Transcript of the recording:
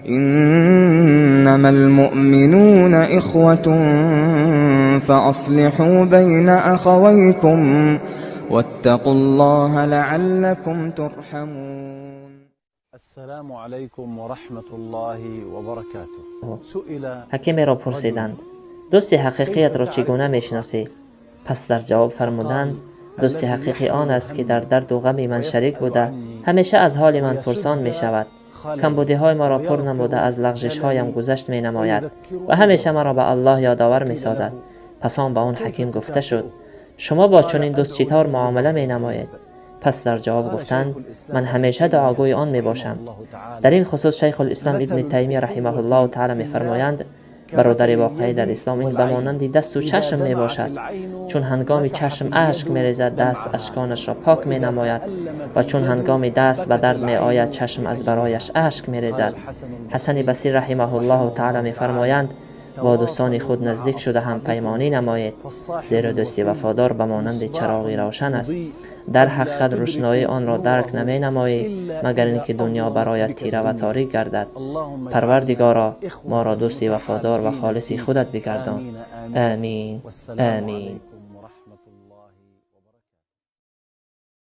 إنما المؤمنون إخوة فأصلحوا بين أخويكم واتقوا الله لعلكم ترحمون. السلام عليكم ورحمة الله وبركاته. سئل Ҳакимеро пурсиданд: дӯсти ҳақиқиятро чӣ гуна мешиносӣ? Пас дар ҷавоб фармуданд: дӯсти ҳақиқӣ он аст, ки дар дарду ғами ман шарик буда, ҳамеша аз ҳоли ман пурсон мешавад, камбудиҳои маро пур намуда, аз лағжишҳоям гузашт менамояд ва ҳамеша маро ба Аллоҳ ёдовар месозад. Пас он ба он ҳаким гуфта шуд: шумо бо чунин дӯст чӣ тавр муомила менамоед? Пас дар ҷавоб гуфтанд: ман ҳамеша дуогӯи он мебошам. Дар ин хусус Шайхулислом Ибни Таймия раҳимаҳуллоҳу таъала мефармоянд: бародари воқеӣ дар ислом ин ба монанди дасту чашм мебошад. Чун ҳангоми чашм ашк мерезад, даст ашконашро пок менамояд ва чун ҳангоми даст ба дард меояд, чашм аз барояш ашк мерезад. Ҳасани Басир раҳимаҳуллоҳу таъала мефармоянд: бо дӯстони худ наздик шуда ҳампаймонӣ намоед, зеро дӯсти вафодор ба монанди чароғи равшан аст. Дар ҳақиқат рӯшноии онро дарк наменамоӣ, магар ин ки дунё бароят тира ва торик гардад. Парвардигоро, моро дӯсти вафодор ва холиси худат бигардон. Амин, амин.